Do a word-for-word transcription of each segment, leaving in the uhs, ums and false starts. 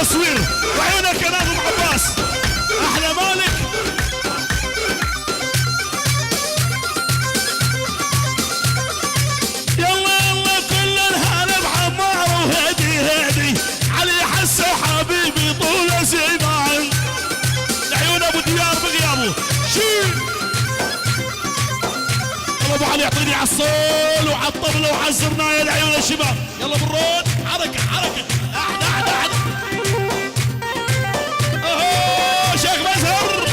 تصوير. وعيونك يا ناظم عباس. أحلى مالك. يلا يلا كل الهلا بعمار وهدي هدي. علي حسه حبيبي طول زمان. لعيون أبو ديار بغيابه. شيل. يلا أبو علي، اعطيني على الصول وعلى الطبلة وعلى الزرناية لعيون الشباب. يلا بالرود، حركة، حركة. أحد، أحد، أحد. أوهو، شيخ مزهر.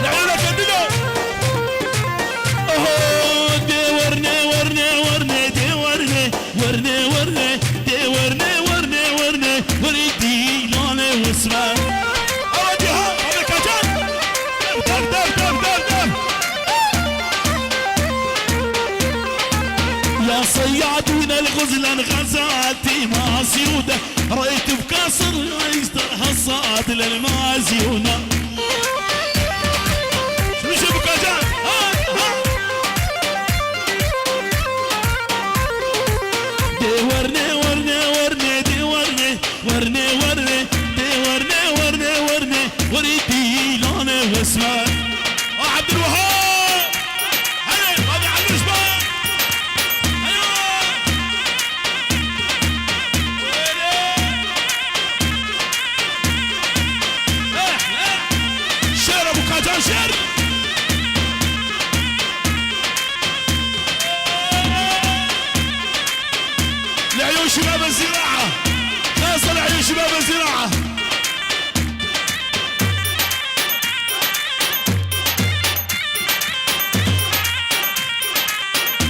لعيونك يا دلو. أوهو، دي ورني، ورني، ورني، دي ورني. ورني، ورني، دي ورني، ورني، ورني، ورني، دي لوني واسمه. أودي ها، هذا كجان. دم، دم، دم، دم، دم. يا صيادين الغزلان غزاتي ماسيودة، ريت بكاسر يشتر حصاد للمازيونة. شنو شبكة جان؟ ها، ها. دي ورني، ورني، ورني، دي ورني. ورني، ورني، دي ورني، ورني، ورني، ورني ديلاني واسمه. آه، عبد الوهاب. هلا، هذه على الجبال. أيوة. ويلي. إيه، إيه. شير أبو قاجان، شير. لعيون شباب الزراعة، خاصة لعيون شباب الزراعة.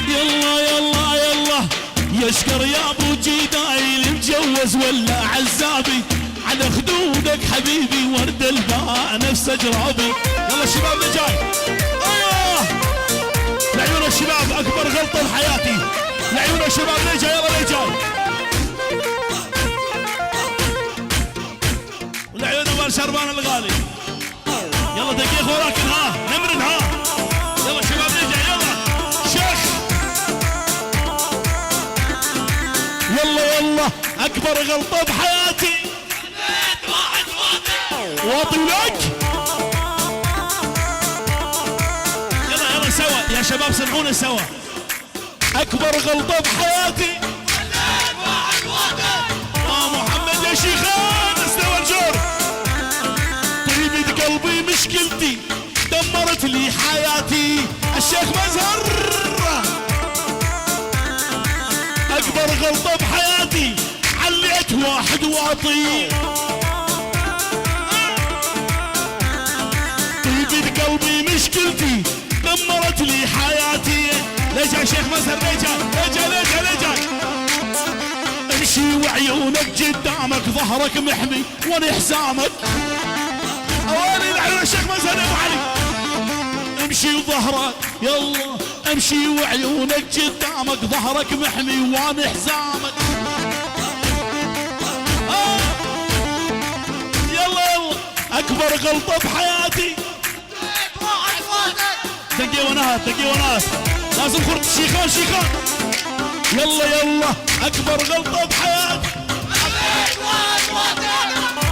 يلا، يلا، يلا، يا شكر يا أبو جدايل، مجوز ولا عزابي؟ على خدودك حبيبي ورد الباء نفس جرابي. يلا الشباب اللي جاي. آه. لعيون الشباب أكبر غلطة بحياتي. لعيون الشباب اللي جاي، يلا اللي جاي. ولعيون مال شربان الغالي. يلا دقيقة وراكن ها. نمرن ها. يلا الشباب اللي جاي، يلا. شيخ. يلا، يلا. أكبر غلطة بحياتي. واطي ولك. يلا، يلا، سوا. يا شباب، سمعونا سوا. أكبر غلطة بحياتي. آه، محمد يا شيخان، استوى الجور. طيبة قلبي مشكلتي، دمرت لي حياتي. الشيخ مزهر. أكبر غلطة بحياتي. عليت واحد واطي. طيبة قلبي مشكلتي، دمرت لي حياتي. ليجا شيخ مزهر، ليجا، ليجا، ليجا، ليجا. امشي وعيونك قدامك، ظهرك محمي وانا حزامك. اواني العيون شيخ مزهر يا ابو علي. امشي وظهرك، يلا. امشي وعيونك قدامك، ظهرك محمي وانا حزامك. آه. يلا، يلا. أكبر غلطة بحياتي. دقيقة ونهار، دقيقة ونهار. لازم خرج شيخان، شيخان. يلا، يلا. أكبر غلطة بحياتي.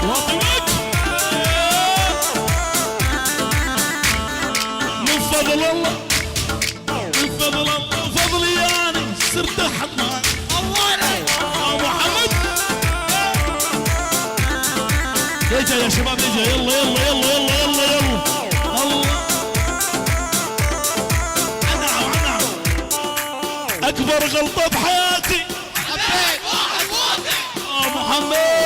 واطي وجه. من فضل الله. من فضل الله وفضلي أنا صرت أحمد. الله عليك. يا محمد. ليجا يا شباب، ليجا. يلا، يلا، يلا، يلا، يلا، يلا. الله. أنعم، أنعم. أكبر غلطة بحياتي. حبيت واحد واطي. يا محمد.